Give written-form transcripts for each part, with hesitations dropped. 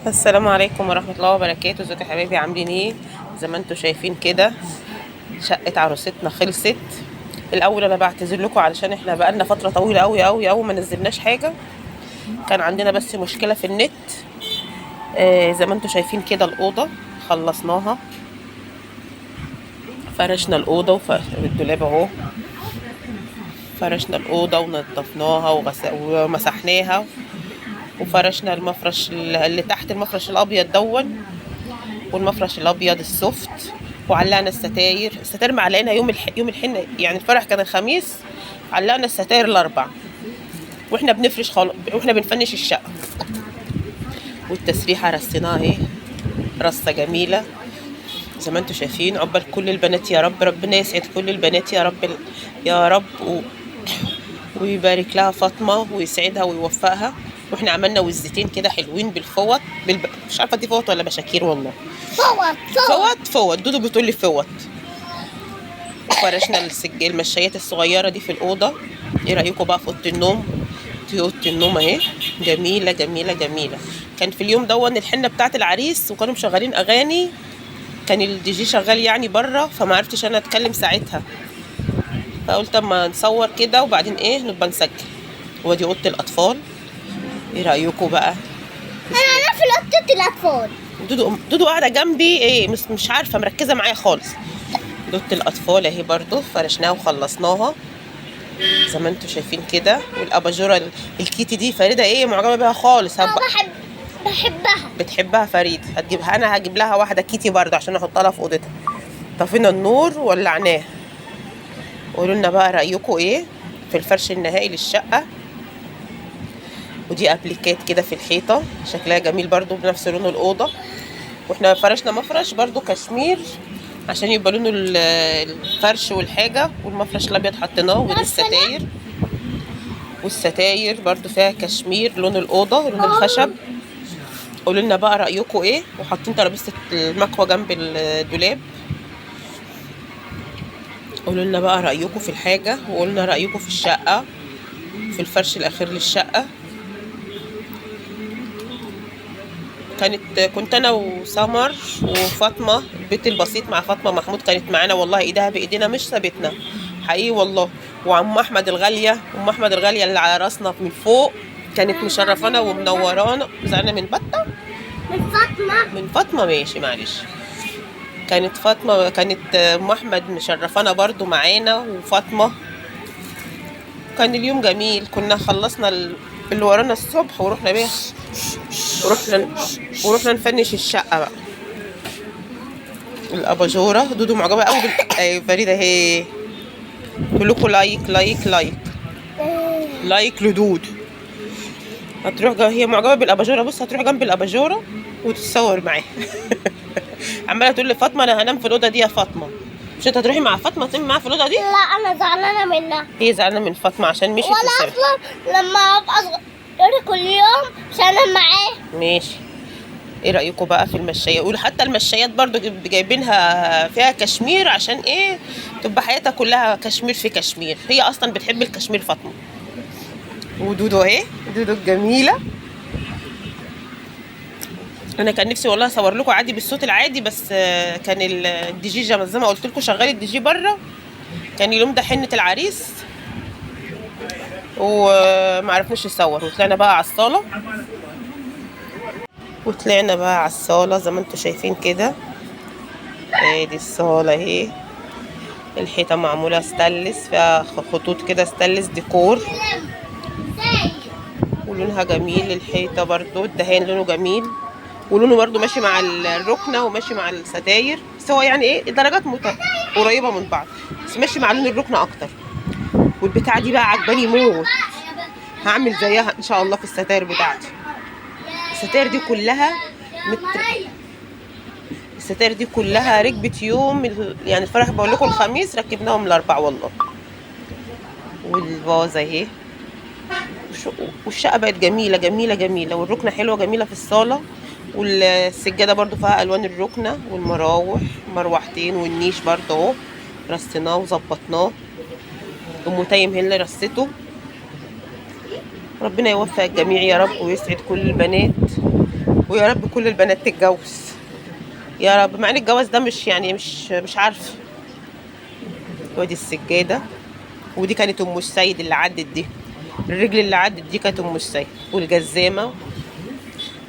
السلام عليكم ورحمة الله وبركاته. ازيكم يا حبايبي، عاملين ايه؟ زي ما انتم شايفين كده شقة عروستنا خلصت. الاول انا بعتذر لكم علشان احنا بقالنا فترة طويلة قوي قوي قوي ما نزلناش حاجة، كان عندنا بس مشكلة في النت. زي ما انتم شايفين كده الأوضة خلصناها، فرشنا الأوضة والدولاب اهو، فرشنا الأوضة ونظفناها ومسحناها، وفرشنا المفرش اللي تحت، المفرش الأبيض دون والمفرش الأبيض ال soft، وعلقنا الستاير. الستاير معلقينها يوم الحنة، يعني الفرح كان الخميس، علقنا الستاير الأربع واحنا بنفرش خالص، واحنا بنفنش الشقة. والتسريحة رصيناها اهي، رصة جميلة زي ما انتم شايفين. عقبال كل البنات يا رب، ربنا يسعد كل البنات يا رب يا رب، ويبارك لها فاطمة ويسعدها ويوفقها. واحنا عملنا وزتين كده حلوين بالفوط، مش عارفه دي فوط ولا بشاكير والله. فوط فوط فوط، دودو بتقول لي فوط. وفرشنا السجاد المشايات الصغيرة دي في الاوضة. ايه رايكم بقى في اوضة النوم؟ دي اوضة النوم اهي، جميلة جميلة جميلة. كان في اليوم دون الحنة بتاعت العريس، وكانوا مشغلين اغاني، كان الدي جي شغال يعني بره، فما عرفتش انا اتكلم ساعتها، فقلت اما نصور كده وبعدين ايه نبقى نسجل. وادي اوضة الاطفال، ايه رايكم بقى؟ انا في اوضة الاطفال. دودو دودو قاعدة جنبي، ايه مش عارفه مركزه معايا خالص. اوضة الاطفال اهي برضو فرشناها وخلصناها زي ما انتم شايفين كده. والاباجوره الكيتي دي فريدة ايه معجبه بيها خالص. بحبها. بتحبها فريد، هتجيبها، انا هجيب لها واحدة كيتي برضو عشان احطها لها في اوضتها. طفينا النور وولعناه. قولوا لنا بقى رايكم ايه في الفرش النهائي للشقه. ودي ابليكات كده في الحيطة شكلها جميل برضو بنفس لون الاوضة. واحنا فرشنا مفرش برضو كشمير عشان يبقى لونه الفرش والحاجة، والمفرش الابيض حطيناه. ودي الستاير، والستاير برضو فيها كشمير لون الاوضة لون الخشب. قولوا لنا بقى رايكم ايه. وحاطين ترابيزة المكوه جنب الدولاب. قولوا لنا بقى رايكم في الحاجة، وقولنا رايكم في الشقة، في الفرش الاخير للشقه. كنت انا وسمر وفاطمة، البيت البسيط مع فاطمة محمود كانت معانا، والله ايدها بايدينا مش سابتنا حقيقي والله. وعم احمد الغالية، ام احمد الغالية اللي على راسنا من فوق، كانت مشرفانا ومنورانا. زعلانة من بطه، من فاطمة، من فاطمة ماشي معلش. كانت فاطمة، كانت ام احمد مشرفانا برضو معانا وفاطمة. كان اليوم جميل. كنا خلصنا اللي ورانا الصبح ورحنا بيه، ورحنا نفنش الشقة بقى. الاباجوره دودو معجبه قوي ايوه فريدة اهي. كلكم like like like like لدود. هتروح هي معجبه بالاباجوره، بص هتروح جنب الاباجوره وتتصور معاها. عماله تقول لفاطمة انا هنام في الاوضة دي يا فاطمة. مش انت هتروحي مع فاطمة تنامي معاها في الاوضة دي؟ لا انا زعلانة منها. هي زعلانة من فاطمة عشان مشيت. وانا اصلا لما ابقى صغيرة كل يوم مش هنام معاها. ماشي. ايه رايكم بقى في المشايه؟ قولوا حتى المشايات برضو جايبينها فيها كشمير عشان ايه؟ تبقى حياتها كلها كشمير في كشمير. هي اصلا بتحب الكشمير فاطمة. ودودو اهي، دودو الجميلة. انا كان نفسي والله اصور لكم عادي بالصوت العادي، بس كان الدي جي زي ما قلت لكم شغال الدي جي بره. كان اليوم ده حنة العريس وما عرفناش نصور. وطلعنا بقى على الصاله، وطلعنا بقى على الصاله زي ما انتم شايفين كده. ادي الصاله اهي، الحيطة معمولة ستانلس، فيها خطوط كده ستانلس ديكور، ولونها جميل. الحيطة برضو الدهان لونه جميل، ولونه برضو ماشي مع الركنه وماشي مع الستاير، بس هو يعني ايه درجات قريبه من بعض، بس ماشي مع لون الركنه اكتر. والبتاعه دي بقى عجباني موت، هعمل زيها ان شاء الله في الستاير بتاعتي. الستاير دي كلها الستاير دي كلها ركبت يوم يعني الفرح بقول لكم الخميس ركبناهم الاربع والله. والفازه اهي، والشقه بقت جميلة جميلة جميلة، والركنه حلوة جميلة في الصاله. والسجاده برضو فيها الوان الركنه، والمراوح مروحتين، والنيش برضو اهو رصيناه وظبطناه. ام تيم هي اللي رصته. ربنا يوفق الجميع يا رب، ويسعد كل البنات، ويا رب كل البنات تتجوز يا رب. مع ان الجواز ده مش يعني مش عارفه. ودي السجادة، ودي كانت ام السيد اللي عدت دي، الرجل اللي عدت دي كانت ام السيد. والجزامه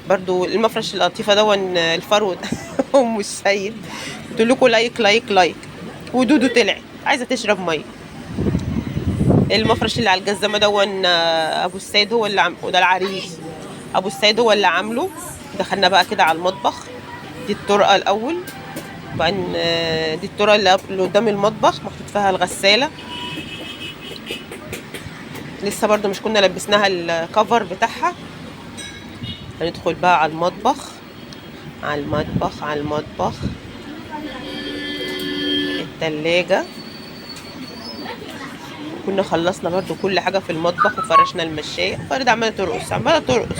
برضو، المفرش اللطيفة دون الفرو ده ام السيد. قلت لكم like like like. ودودو طلعت عايزه تشرب مية. المفرش اللي على الجزامه دون ابو السيد هو اللي عامله، وده العريس ابو السيد هو اللي عامله. دخلنا بقى كده على المطبخ. دي الطرقه الاول، وبعدين دي الطرقه اللي قدام المطبخ محطوط فيها الغسالة. لسه برضو مش كنا لبسناها الكفر بتاعها. هندخل بقى على المطبخ، على المطبخ، على المطبخ. التلاجة كنا خلصنا برضو كل حاجة في المطبخ، وفرشنا المشاية. فريدة عمالة ترقص، عمالة ترقص.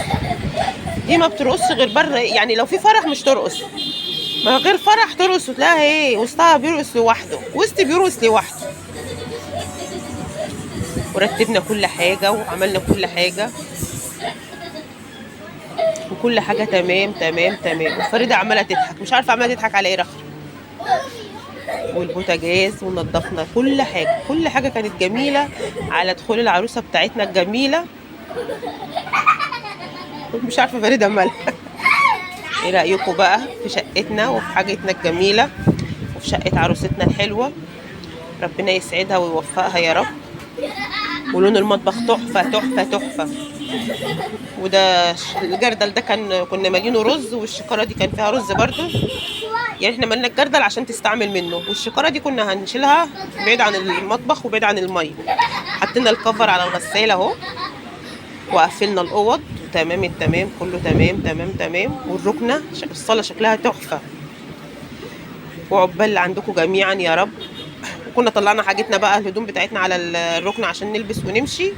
دي ما بترقصش غير بره، يعني لو في فرح مش ترقص، ما غير فرح ترقص وتلاقيها ايه وسطها بيرقص لوحده، وسط بيرقص لوحده. ورتبنا كل حاجة وعملنا كل حاجة، وكل حاجة تمام تمام تمام. وفريدة عمالة تضحك، مش عارفة عمالة تضحك على ايه رخر. والبوتاجاز، ونضفنا كل حاجة، كل حاجة كانت جميلة على دخول العروسة بتاعتنا الجميلة. مش عارفة فريدة مالها. ايه رأيكم بقى في شقتنا وفي حاجتنا الجميلة وفي شقة عروستنا الحلوة؟ ربنا يسعدها ويوفقها يا رب. ولون المطبخ تحفة تحفة تحفة. وده الجردل ده كنا مالينه رز، والشكارة دي كان فيها رز برضو، يعني احنا مالنا الجردل عشان تستعمل منه، والشكارة دي كنا هنشيلها بعيد عن المطبخ وبعيد عن المية. حطينا الكفر على الغسالة اهو، وقفلنا الاوض تمام التمام، كله تمام تمام تمام. والركنة الصالة شكلها تحفة. وعقبال اللي عندكم جميعا يا رب. وكنا طلعنا حاجتنا بقى، الهدوم بتاعتنا على الركنة عشان نلبس ونمشي.